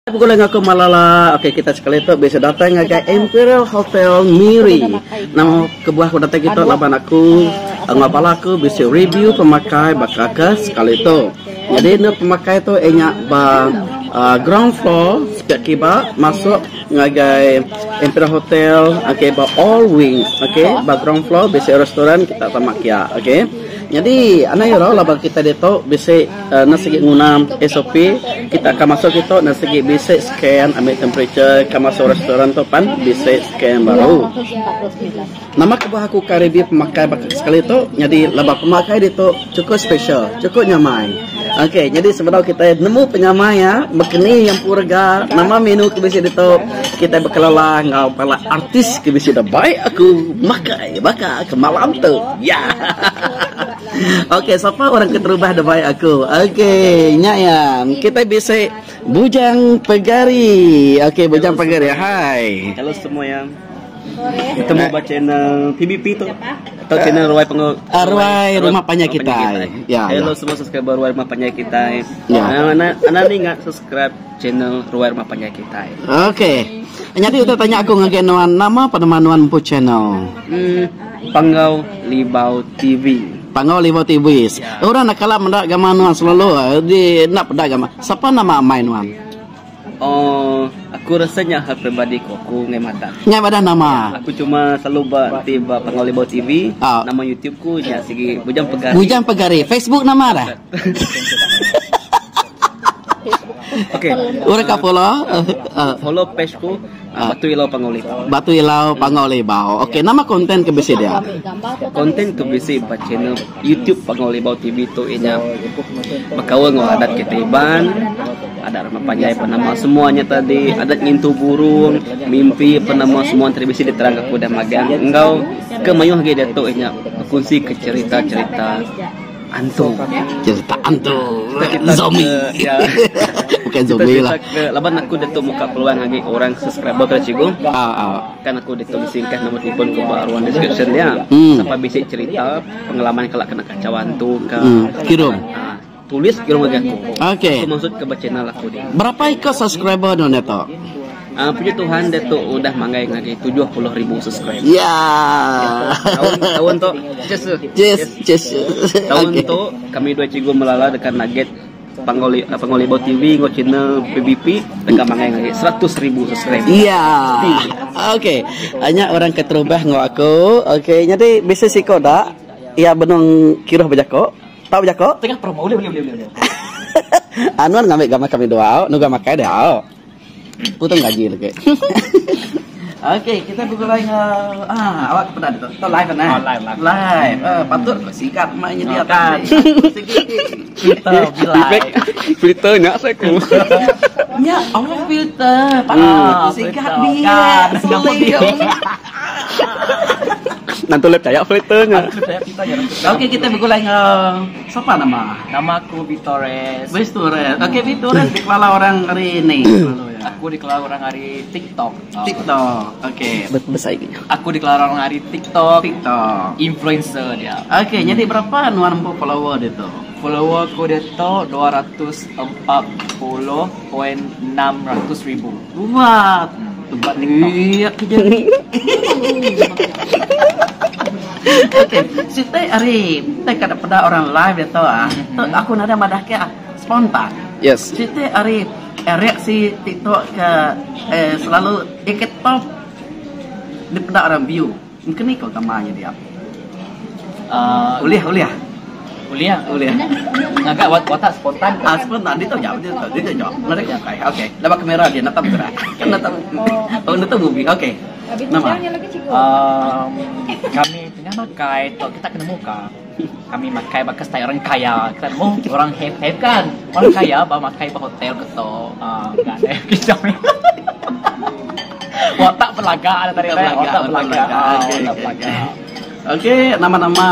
Begulai enggau aku Malala. Okey kita sekali tu bisi datai ngagai Imperial Hotel Miri. Nama kebuah aku datai kitu laban aku enggau bala aku bisi review pemakai baka ke sekali tu. Nyadi enda pemakai tu iya nya ba uhh ground floor sepiak kiba masuk ngagai Imperial Hotel okey ba all wings okey ba ground floor bisi restoran kita tama kia okey. Nyadi anang irau laban kita ditu bisi enda sigi nguna SOP kita akan masuk kitu enda sigi bisi scan ambi temperature ka masuk restoran tu pan bisi scan baru. Nama kebuah aku ka review pemakai baka sekali tu nyadi laban pemakai ditu chukup special chukup nyamai. Ok nyadi sebedau kitai nemu penyamai iya bekeni iya empu rega nama menu ke bisi ditu kitai bekelala enggau bala artis ke bisi da bai aku makai baka ke malam tu. Ya. Okey, sapa orang keterubah da bai aku? Okey, nya iya. Kitai bisi Bujang Pegari. Okey, Bujang Pegari. Hai. Hello semua ya. Ketemu ba channel PBP tu. Atau channel Ruai Pengu ah, Ruai Rumah Panjai Kitai. Ya. Hello ya. semua subscriber Ruai Rumah Panjai Kitai. Ya. Ana ana ni ngak subscribe channel Ruai Rumah Panjai Kitai. Okey. Nyadi utai tanya aku ngagai nuan nama penema nuan empu channel? Hmm, Panggau Libau TV. Panggau Libau TV. Ya. Orang nak kala meda gambar nuan selalu eh, di nak peda gambar. Sapa nama amai nuan? Oh, aku rasa nya hal peribadi ku aku ngai madah. Ngai madah nama. Ya, aku cuma selalu ba ti ba Panggau Libau TV. Ah. Nama YouTube ku nya sigi Bujang Pegari. Bujang Pegari. Facebook nama dah. Okey. Orang ka follow. Uh, follow page ku uh, Batu Ilau Panggau Libau. Batu Ilau Panggau Libau. Okey, nama konten ke bisi dia? Konten ke bisi ba channel YouTube Panggau Libau TV tu inya bekaul enggau adat kita Iban, adat rumah panjai penama semuanya tadi, adat ngintu burung, mimpi penama semua tadi bisi diterang aku udah magang enggau ke mayuh agi diatu inya bekunsi ke cerita-cerita Antu. Cerita antu. Zombie. Ya. Bukan zombie lah. Ke, laban aku ditu muka peluang agi orang subscriber ke cikgu. Ah, ah. Kan aku ditu disingkah nombor telefon ku ba ruang description dia. Hmm. Sapa bisi cerita pengalaman kala kena kacau antu ke. Hmm. Kirum. Ah, tulis kirum agi aku. Okey. Aku maksud ke ba channel aku ni. Berapa iko subscriber nuan ditu? Uh, puji Tuhan dia tu udah manggai ngagai 70,000 subscribe. Ya. Tahun tahun tu cheers. Cheers, cheers. Tahun okay. tu kami dua cikgu melala dekat nugget Panggoli Panggoli Bau TV ngau channel PBP dekat manggai ngagai 100,000 subscribe. Ya. Okey. Hanya orang keterubah ngau aku. Okey, jadi bisa siko dak ya benung kiruh bejako. Tau bejako? Tengah promo boleh boleh boleh boleh. Anuan ngambil gambar kami dua, nuga makai dia. Putung gaji lagi. Okey, kita bergulai dengan ah awak kepada tu. Tu live kan? Oh, live, live. Live. Eh, patut kau sikat mak nyedia Oh, kan. tadi. Filter bila. Filter nya saya ku. Ya, awak filter. Patut Ah, sikat filter. dia. Kan. Seling. Nanti lep caya filternya. Okey, kita bergulai dengan siapa nama? Nama aku Vitores. Vitores. Okey, Vitores dikelala orang hari ini. Selalu ya. Aku dikelala orang hari TikTok. Oh. TikTok. Okey. Besar ini. Aku dikelala orang hari TikTok. TikTok. Influencer dia. Okey, jadi berapa nuan empu follower dia tu? Follower aku dia tu 240.6 ribu. Wah, Tempat TikTok. Iya, jadi. Okey, siti ari tai kada peda orang live ditu ah. Tu aku nadai madah ke ah, spontan. Yes. Siti ari eh, reaksi TikTok ke eh, selalu iket top dipeda orang view. Mungkin ni ko gambar nya dia. Uh, Ulih, ulih. Ulih ah? Ulih. Ngaga wat watak spontan Ah, spontan dia tahu jawab, dia tahu, dia tahu jawab. Mereka bukai. Okey, dapat kamera dia nak tahu bergerak. Nak tahu. Oh, nak tahu movie. Okey. Nama. Um, kami tengah makai tu kita kena muka. Kami makai baka style orang kaya. Kita nemu orang have have kan. Orang kaya ba makai ba hotel ke tu. Ah, kan eh kita. Watak pelaga ada tadi Watak watak pelaga, pelaga. watak Ah, pelaga. Okey, Watak okey, pelaga. Okey, nama-nama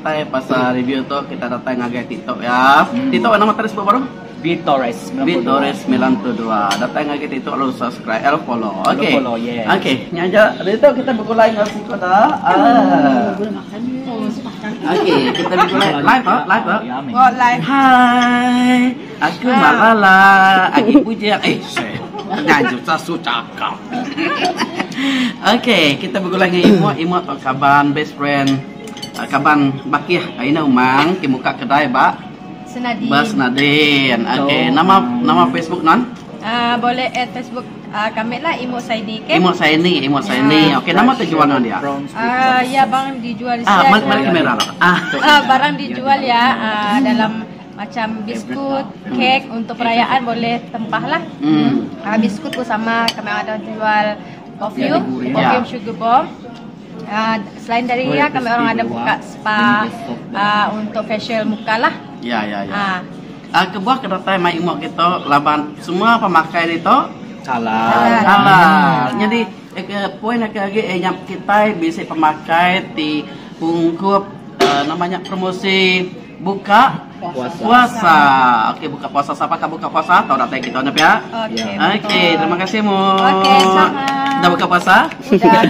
tai pasal review tu kita datang ngagai TikTok ya. TikTok nama tadi sebut baru? Vitores 92. Vitores 92. Datang ngagai TikTok lalu subscribe, lalu follow. Lalu Okey. follow, yes. Okey, nya aja. Itu kita bergulai dengan si kota. Ah. Okey, kita bergulai live ah, live ah. Ya, amin. Oh, live. Hai, aku Malala, Agi Bujang. Eh, shit. Ngaju sasu cakap. Okey, kita begulai dengan Imok, Imok tu kaban best friend ah, kaban bakih Ina Umang ke muka kedai ba Senadin. Ba Senadin. Okey, nama nama Facebook non? Ah, boleh add Facebook kami lah Imok Saini ke? Imok Saini, Imok Saini. Okey, nama tu jual non dia? Ah, ya bang dijual Ah, mari mari kamera lah. Ah. Ah, barang dijual ya ah, dalam macam biskut, kek untuk perayaan boleh tempah lah. Ah, biskut pun sama kami ada jual perfume, perfume sugar bomb. Ah, selain dari ya kami orang ada buka spa ah, untuk facial muka lah. Ya, ya, ya. Ah. Ah, kebuah ke datai mai imok kita laban semua pemakai ditu Halal. Halal. Nyadi eh, ke poin ke agi eh, nya kitai bisi pemakai ti ungkup eh, nama nya promosi buka Puasa. puasa. Okey buka puasa sapa ka buka puasa tau datai kita nya pia. Okey. Okey, terima kasih mu. Okey, sama. Dah buka puasa? Udah.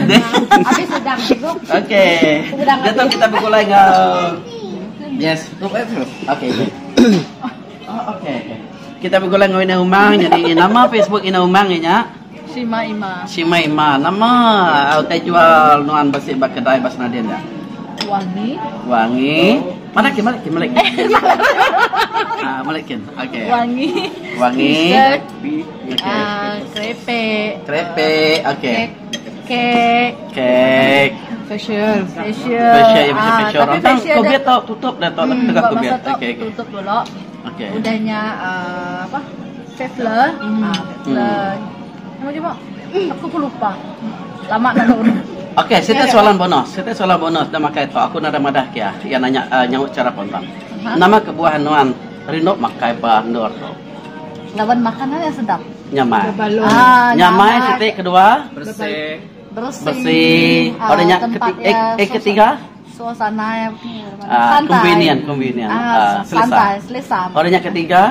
Habis sedang sibuk. Okey. Udah Datang kita begulai enggau. Yes. Okey. okey. Oh, okey okey. Kita begulai enggau Ina Umang jadi nama Facebook Ina Umang inya Shima Ima. Shima Ima. Nama utai jual nuan besi ba kedai ba Senadin nya. Wangi. Wangi. Mana kin malik kin malik. Ah malik kin. Okey. Wangi. Wangi. Dessert. Okey. Ah, kerepek. Kerepek. Okey. Kek. Kek. Kek. Facial. Facial. Facial, ya, facial, Ah, facial. tapi Tentang facial COVID dah- tau tutup dah tau tengah buat COVID. masa tu Okey okey. tutup dulu. Okey. Udahnya ah, apa? Fafler. Ah, Fafler. Nama dia apa? Aku pun lupa. Lama nak urut. Okey, siti soalan bonus. Siti soalan bonus dah makai tu. Aku nada madah kia. Iya nanya uh, nyaut cara pontan. Nama kebuah nuan rindu makai ba endur tu. Lawan makanan yang sedap. Nyamai. Ah, Nyamai siti kedua Bersih. Bersih. bersih. Ah, Orangnya tempatnya ketiga, eh ketiga Suasana yang Ah, santai. convenient, convenient. Ah, Ah, selesa. santai, selesa. Orangnya ketiga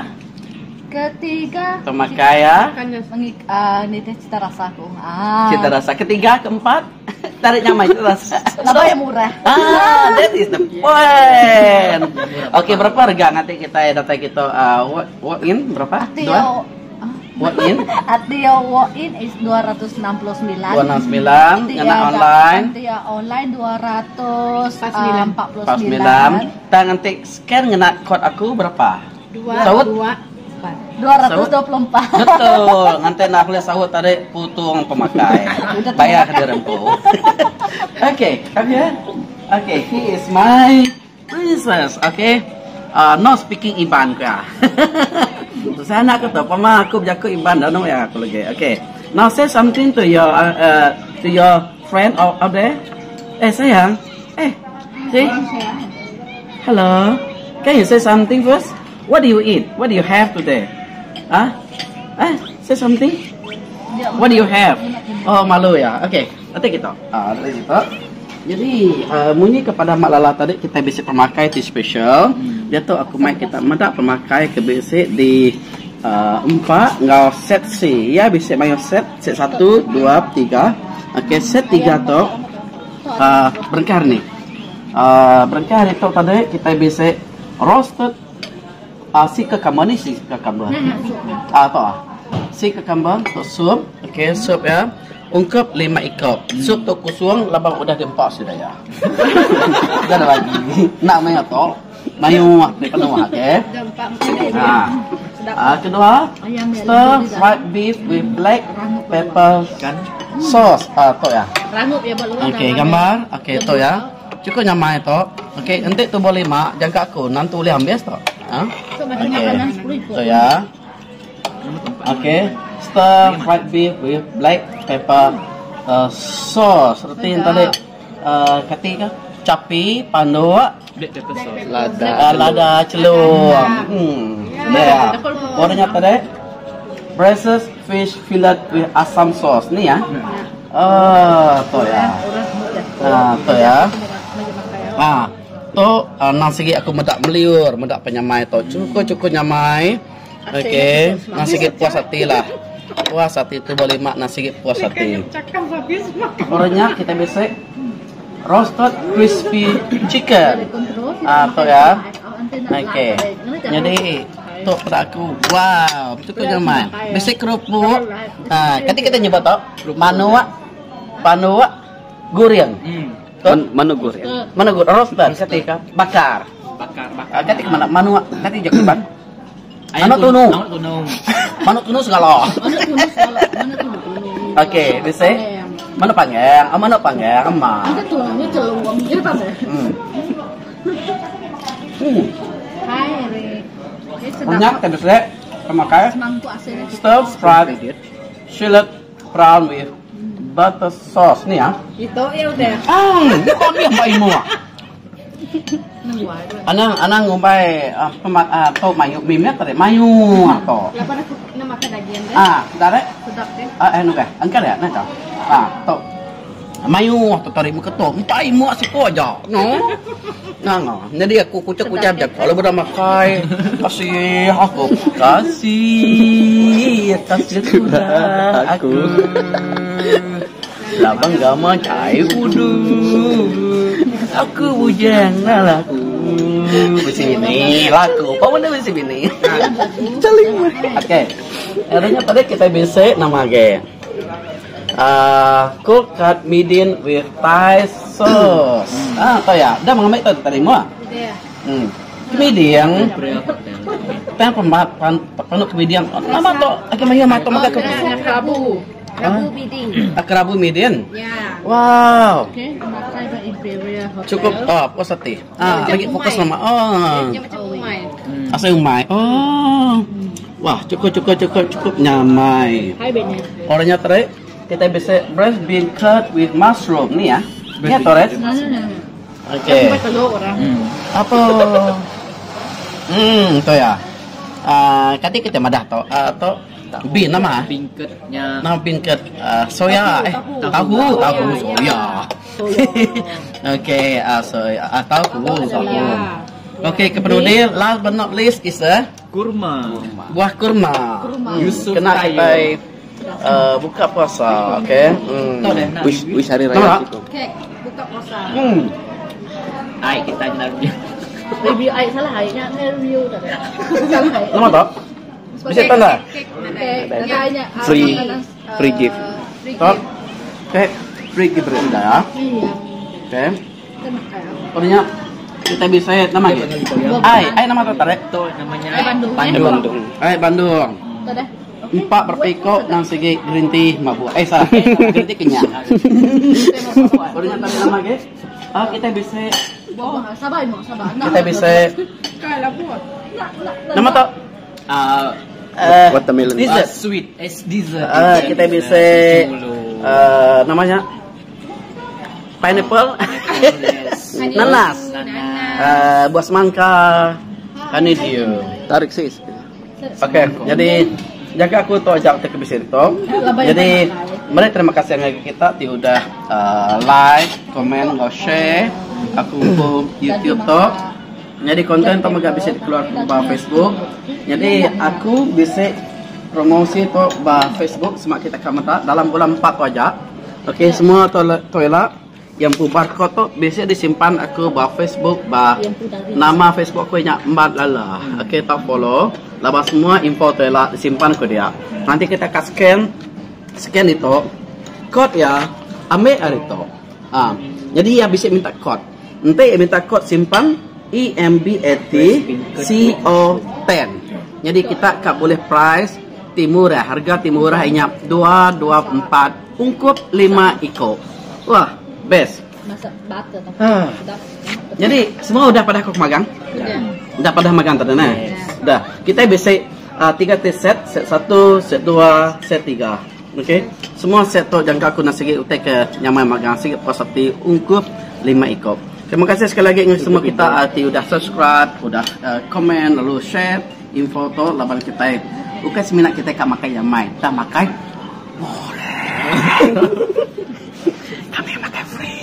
Ketiga pemakaian mengik ah, ni teh cita rasa aku. Ah. cita rasa. Ketiga, keempat tarik nyamai cita rasa. Laba yang murah. Ah, that is the point. Okey, berapa harga nanti kita data kita uh, walk, walk in berapa? Atio Dua? Walk in Atio walk in is 269. 269, ngena online Atio online 249. 49. Tang nanti scan ngena kod aku berapa? Dua, Saut? dua, 224. Betul. Nanti nak boleh sahut tadi putung pemakai. Bayar ke dia rempu. Okay, come here. Okay, he is my princess. Okay. Uh, no speaking Iban ka. Saya nak kata, pama aku berjaku Iban dah ya aku lagi. Okay. Now say something to your uh, uh, to your friend out, out there. Eh sayang. Eh, see? Hello. Can you say something first? What do you eat? What do you have today? Huh? Eh, say something. What do you have? Oh, malu ya. Okay. Nanti kita. Ah, nanti kita. Jadi, uh, munyi kepada Mak Lala tadi kita bisi pemakai ti special. Dia tu aku mai kita medak pemakai ke bisi di uh, empat ngau set C. Ya bisi mayo set set satu, dua, tiga. Okay, set tiga tu uh, berengkar ni. Uh, berengkar itu tadi kita bisi roasted uh, si cucumber ni si cucumber. Ah, tu ah. Si cucumber tu sup. Okey, sup ya. Ungkep lima ikop. Sup tu kusung labang udah diempak sudah ya. Dah ada lagi. Nak main atau? Mayu ni penuh okey. Ah. Ah, kedua, stir fried beef with black pepper sauce. Ah, tu ya. Rangup ya buat luar. Okey, gambar. Okey, tu ya. Cukup nyamai tu. Okey, nanti tu boleh mak jangka aku nanti boleh ambil tu. Ha? Okey. Tu ya. Okey, stir fried beef with black pepper uh, sauce. Reti yang tadi uh, kati ke? Capi, panduk, Black pepper sauce. Lada. uh, lada celung. Hmm. Ya. Warnanya tadi braised fish fillet with asam sauce. Ni ya. Oh, tu ya. Ah, tu ya. Ah, tu uh, nang sigi aku medak meliur, medak penyamai tu. Cukup-cukup nyamai. Okey, nang sigi puas hati lah. Puas hati tu boleh mak nang sigi puas hati. Orangnya kita bisa roasted crispy chicken. Ah, tu ya. Okey. Jadi tu peda aku. Wow, cukup nyamai. Bisi kerupuk. Ha, kati kita nyebut tu? Manuk, panuk, guring. Tu Manuk guring. Manuk guring, roasted kati ka? Bakar. Bakar, bakar. Kati ke mana? Manuk, kati jaku Iban. Manuk tunu. Manuk tunu. Manuk tunu segala. Manuk tunu segala. Manuk tunu. Okey, bisi. Manuk panggang, ah, manuk panggang ama. Itu tulangnya celung. Itu apa? Hmm. Hai Eric. Ini sedap. Banyak kan bisi. Pemakai. Semangkuk asinnya. Stir fried shallot prawn with butter sauce ni ah. Itu ya udah. Hmm, ni kau ambil apa imu ah? Anang anang ngumbai pemak tu mayuh mimit tadi mayuh tu. Lapan aku nak makan daging deh. Ah, dah deh. Sedap deh. Ah, eh nukai. Angkat ya, nak tahu. Ah, tu. Mayuh tu tadi muka tu. Empai muak siku aja. No. Nah, no. Jadi aku kucak-kucak je. Kalau budak makai, kasih aku. Kasih, kasih sudah aku. Labang gama cai wudu. Aku bujang laku. Bisi bini laku. Apa benda bisi bini? Celing. Okey. Adanya tadi kita bisa nama ge. Cold cut midin with Thai sauce. Ah, tahu ya. Dah mengambil tu tadi mua. Udah. Kemiding. Tang pemat pan panuk kemiding. Nama tu agak mahir mato maka ke. Kerabu. Kerabu biding. Kerabu midin. Ya. Wow. Okey, makan di Imperial Hotel. Cukup oh, puas hati. Ah, lagi fokus nama. Oh. Dia macam umai. Asal umai. Oh. Wah, cukup cukup cukup cukup nyamai. Hai Benya. Orangnya tarik kita bisa breast bean curd with mushroom ni ya. Ni ya Torres. Nah, nah, nah. Okey. Sampai telur orang. Apa? Tu ya. Ah, kati kita madah tu. Ah, tu bean nama. Bingketnya. Nama bean curd soya eh tahu tahu soya. Okey, soya tahu tahu. Okey, kemudian last but not least is a Kurma. buah kurma. Yusuf Kena Tayo. kita buka puasa, okey. Wish wish hari raya Nampak? situ. Kek buka puasa. Ai kita nak review. Review ai salah ai nya ni review dah. Salah ai. Nama tak? Bisa tanda? Kek Okey, adanya Free free gift. Free Tak. gift. Okey, free gift dah ya. Iya. Okey. Kita makan. Orangnya kita bisa nama ke? Ai, ai nama tu tarik. Tu namanya Ai Bandung. Bandung. Bandung. Ai Bandung. Tu dah. Empat berpikok nang segi green tea mabuk. Eh salah, green tea kenyang. Orangnya tadi nama ke? Ah, kita bisa Buah, sabar mo, sabar. Nak- kita bisa Kalau buat. Nak nak. nama tu Watermelon. Dessert. Sweet es dessert. Ah, kita bisa namanya pineapple, nanas, buah semangka, honeydew. Tarik sis. Okey, jadi jaga aku tu ajak kita ke bisir tu. Jadi mari terima kasih yang kita ti udah like, komen, ngau share aku pun YouTube tu. Jadi konten tu mega bisa dikeluar ke bawah Facebook. Jadi aku bisa promosi tu bawah Facebook semak kita kamera dalam bulan 4 tu aja. Okey, semua tu toilet yang pu barcode tu bisa disimpan aku bawah Facebook bah nama Facebook aku nya Embat Lala. Okey, tak follow. Laba semua info tu lah disimpan ke dia. Nanti kita akan scan scan itu kod ya ambil hari tu. Ah, jadi ya bisa minta kod. Nanti ya minta kod simpan E M B A T C O 10. Jadi kita tak boleh price timurah, harga timurah inya 224 ungkup 5 iko. Wah, best. Masak butter tapi Ah. sedap. Jadi semua udah pada aku magang? Udah. Udah pada magang tadi nah. Dah. Kita bisa 3 set, set 1, set 2, set 3. Okey. Semua set tu jangka aku nak segi utai ke nyaman magang segi puas hati ungkup 5 iko. Terima kasih sekali lagi dengan semua kita ti udah subscribe, udah komen lalu share info tu laban kita. Bukan seminat kita kat makan yang mai, tak makan boleh. Kami makan free.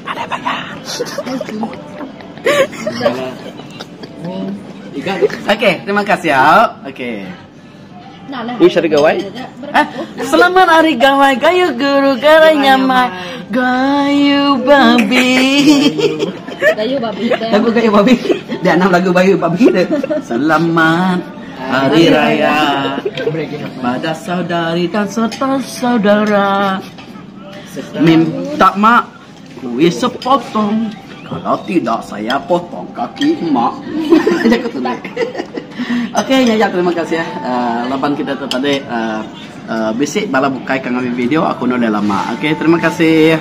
Ada bayar. Okey, terima kasih ya. Okey. Nak lah. Wish hari gawai. Selamat hari gawai, gayu guru garai nyamai, gayu babi. Gayu babi. Lagu gayu babi. Dia anang lagu bayu babi dia. Selamat Hari Raya pada saudari dan serta saudara. Minta mak kuih sepotong. Kalau tidak saya potong kaki mak. Jaku tu deh. Okey, nya ya terima kasih ya. Uh, laban kita tu tadi uh, uh, bisi bala bukai ke ngambi video aku enda ulih lama. Okey, terima kasih.